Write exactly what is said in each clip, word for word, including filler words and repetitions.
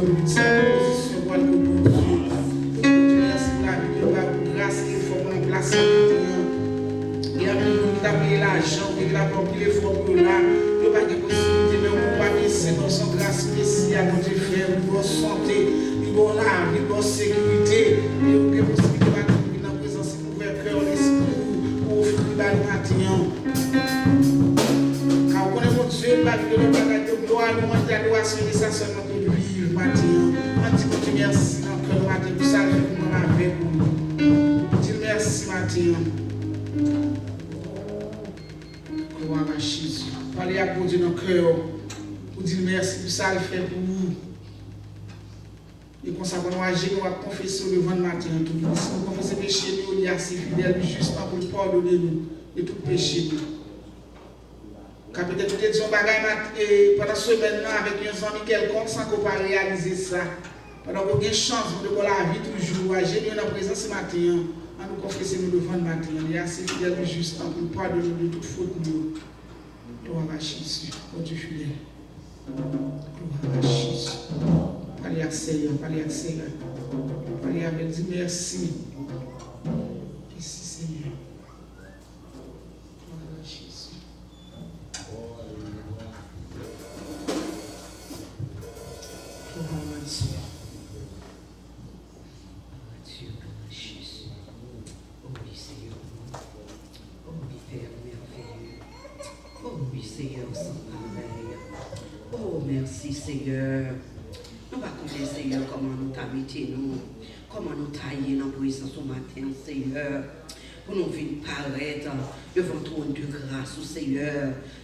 Sa pozisyon pou al kote Bondye. Bondye, mèsi pou lavi ke w ba yo gras e fòs pou nan plas sa maten an. Gen anpil moun ki ta peye lajan, oubyen ki ta fè anpil efò pou yo la, yo pa gen posiblite, men ou pa gen sen, donk se yon gras espesyal Bondye fè, li ba w sante, li ba w lavi, li ba w sekirite, e ou gen posiblite pou vin nan prezans li, ouvè kè w, lespri w, pou ofri li ba li maten an. Ka ou konnen Bondye, li pa gen lòt bagay ke glwa, lwanj, adorasyon, e sa sèlman ke l viv maten an. Ann di Bondye mèsi nan kè nou maten pou sa l fè pou nou avèk ou. Di l mèsi maten an. Glwa a Jezi. Pale ak Bondye nan kè w. Ou di l mèsi pou sa l fè pou ou. E konsa, pandan w ajenou, w ap konfese w devan l maten an tou. Si nou konfese peche nou yo, li ase fidèl, li jis tan pou l padone nou de tout peche nou. Ka petèt ou te di yon bagay mat-, e, pandan semèn nan avèk yon zanmi kèlkonk san ke w pa reyalize sa. Pandan ke w gen chans, Bondye ba w lavi toujou, ou ajenou nan prezans li maten an, ann nou konfese nou devan l maten an. Li ase fidèl, li jis tan pou l padone nou de tout fot nou yo. Glwa a Jezi, Bondye fidèl. Glwa a Jezi. Pale ak Seyè, pale ak Seyè. Pale avè l, di mèsi. Mèsi, Senyè. Glwa a Jezi. Glwa a Dye. Glwa a Dye, glwa a Jezi. O wi, Seyè. O wi, Pè mèveye. O wi, Seyè, san parèy. O, mèsi, Seyè. Nou pa konnen, Seyè, kòman nou ta mete nou, kòman nou ta ye nan prezans ou maten an, Seyè, pou nou vin parèt devan twòn de gras ou, Seyè,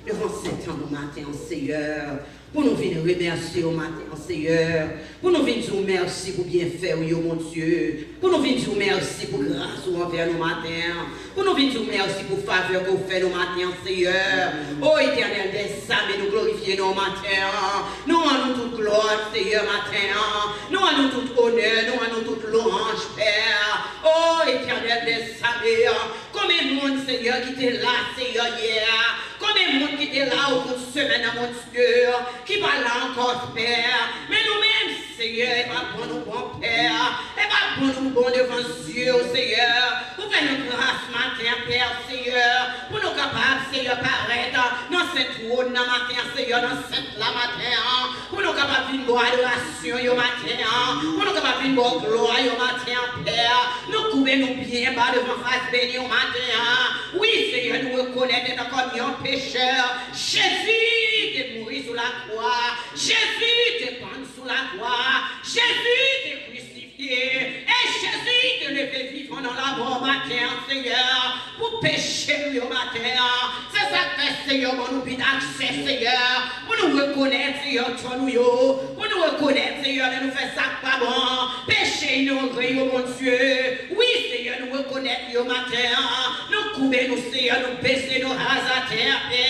devan sent tan nou maten an, Seyè, pou nou vin remèsye w maten an, Seyè, pou nou vin di w mèsi pou byenfè w yo, Bondye, pou nou vin di w mèsi pou gras ou anvè nou maten an, pou nou vin di w mèsi pou favè ke w fè nou maten an, Seyè. O Etènèl dèzame, nou glorifye non w maten an. Nou rann ou tout glwa, Seyè, maten an. Nou rann ou tout onè, nou rann ou tout lwanj, Pè. O Etènèl dèzame, konbyen moun, Seyè, ki te la, Seyè, yè a? Konbyen moun ki te la o kout semèn nan, Bondye, ki pa la ankò, Pè? Men nou menm, Seyè, e pa bon nou bon, Pè. E pa bon nou bon devan zye w, Seyè. Ou fè nou gras maten an, Pè, Seyè, pou nou kapab, Seyè, parèt nan sent twòn nan maten an, Seyè, nan sent la maten an, pou nou kapab vin ba w adorasyon yo maten an, pou nou kapab vin ba w glwa yo maten an, Pè. Nou koube nou byen ba devan fas beni w maten an. Wi, Seyè, nou rekonèt, etan kòm yon pechè, Jezi te mouri sou lakwa. Jezi te pann sou lakwa. Jezi te krisifye. E Jezi te leve vivan nan lamò maten an, Seyè, pou peche nou yo maten an. Se sa k fè, Seyè, ban nou bit aksè, Seyè, pou nou rekonèt, Seyè, tò nou yo, pou nou rekonèt, Seyè, lè nou fè sa k pa bon, peche inyore yo, Bondye. Wi, Seyè, nou rekonèt yo maten an. Nou koube nou, Seyè, nou bese nou raz atè, Pè,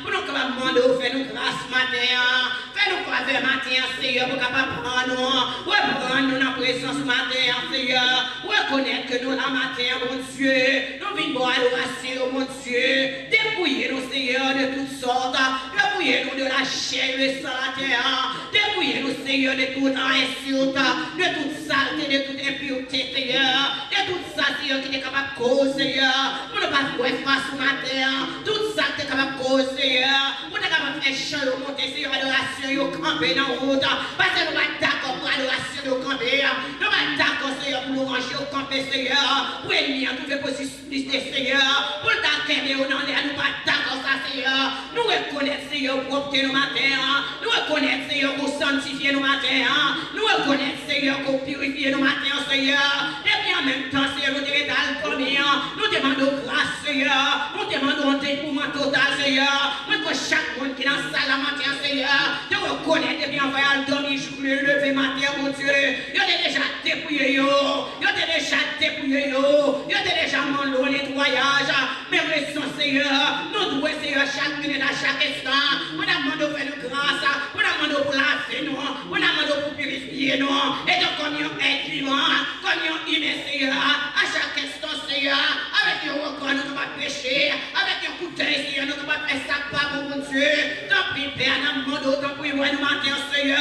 pou nou kapab mande w fè nou gras maten an. Fè nou favè maten an, Seyè, pou kapab pran nou, reprann nou nan prezans ou maten an, Seyè. Rekonèt ke nou la maten an, Bondye. Nou vin ba w adorasyon, Bondye. Depouye nou, Seyè, de tout sòt. Depouye nou de lachè e san latè an. Depouye nou, Seyè, de tout ensilt, de tout salte, de tout enpirte, Seyè. De tout sa, Seyè, ki te kapab koz, Seyè, pou nou pa wè fas ou maten an. Tout sa ki te kapab koz, Seyè, pou te kapab fè chan yo monte, Seyè, adorasyon yo kanpe nan wout. Paske nou pa dakò pou adorasyon yo kanpe. Nou pa dakò, Seyè, pou lwanj yo kanpe, Seyè, pou ènmi an twouve pozisyon, Seyè, pou l ta kenbe yo nan lè a. Nou pa dakò sa, Seyè. Nou rekonèt, Seyè, pwòpte nou maten an. Nou rekonèt, Seyè, ke w santifye nou maten an. Nou rekonèt, Seyè, ke w pirifye nou maten an, Seyè. Depi an menm tan, Seyè, nou te rete al dòmi an, nou te mande w gras, Seyè. Nou te mande w yon depouman total, Seyè. Mwen kwè chak moun ki nan sal la maten an, Seyè, te rekonèt depi anvan y al dòmi jouk lè yo leve maten an, Bondye, yo te deja depouye yo. Yo te deja depouye yo. Yo te deja mande w netwayaj. Men rezon, Seyè, nou dwe, Seyè, chak minit, a chak enstan, pou n ap mande w fè nou gras, pou n ap mande w pou lave nou, pou n ap mande w pou pirifye nou, etan kòm yon èt vivan, kòm yon imen, Seyè, a chak enstan, Seyè, avèk Yon ankò, nou kapab peche. Avèk yon kout dèy, Seyè, nou kapab fè sa k pa bon, Bondye. Tanpri, Pè, n ap mande w, tanpri, wè nou maten an, Seyè.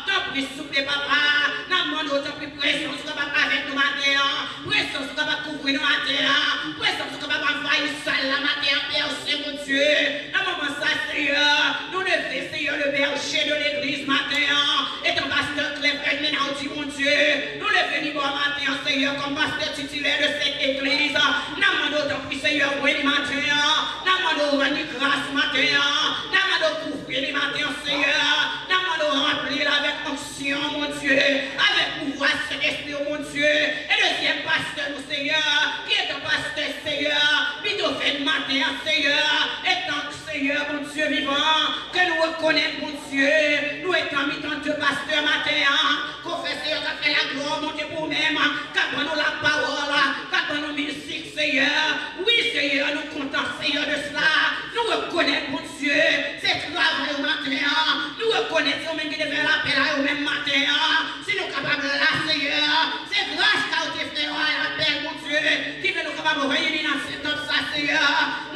Tanpri, souple, Papa, n ap mande w, tanpri, prezans ou kapab avèk nou maten an. Prezans ou kapab kouvri nou maten an. Prezans ou kapab anvayi sal la maten an, Pè Sen, Bondye. Nan moman sa, Seyè, nou leve, Seyè, le berger de l'église maten an, etan pastè Clevert Menaudy, Bondye. Nou leve li ba w maten an, Seyè, kòm pastè titilè de cette église. N ap mande w, tanpri, Seyè, beni maten an. N ap mande w rann li gras maten an. N ap mande w kouvri li maten an, Seyè. N ap mande w ranpli l avèk onksyon, Bondye, avèk pouvwa Sentespri w, Bondye. E dezyèm pastè nou, Seyè, ki etan pastè, Seyè, Beethoven maten an, Seyè, etan Seyè, Bondye vivan, ke nou rekonèt, Bondye, nou etan mitan de pastè maten an, ke w fè, Seyè, k ap fè laglwa monte pou ou menm, k ap ban nou lapawòl, k ap ban nou mizik, Seyè. Wi, Seyè, nou kontan, Seyè, de sela. Nou rekonèt, Bondye, se travay ou maten an. Nou rekonèt se ou menm ki te fè lapèl a yo menm maten an. Si nou kapab la, Seyè, se gras sa ou te fè yo a lapèl, Bondye, ki fè nou kapab reyini nan sentans sa, Seyè.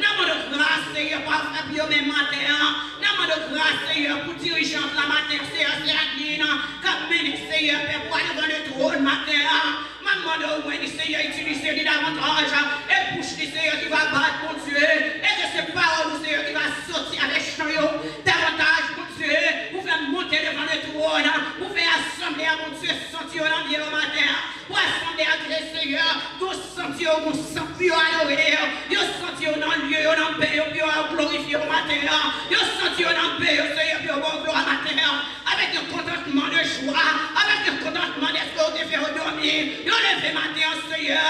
N ap mande w gras, Seyè, pa w fè pou yo menm maten an. N ap mande w gras, Seyè, pou dirijant la maten an, Seyè, se Adeline k ap mennen, Seyè, pèp ou a devan le twòn maten an. M ap mande w, mwen, Seyè, itilize li davantaj, e bouch li, Seyè, ki va bat, Bondye, e ke se pawòl ou, Seyè, ki va soti avèk chan yo davantaj, Bondye, pou fè monte devan le twòn, pou fè asanble a, Bondye, santi yo nan pye yo maten an. Pou asanble a, Seyè, yo santi yo gon sant pou yo adore, yo santi yo nan lye yo, nan ben yo, pou yo glorifye yo maten an, yo santi yo nan ben yo, Seyè, pou yo ba w glwa maten an. Avèk yon kontantman de jwa, avèk yon kontantman dèske w te fè yo dòmi, yo leve maten an, Seyè,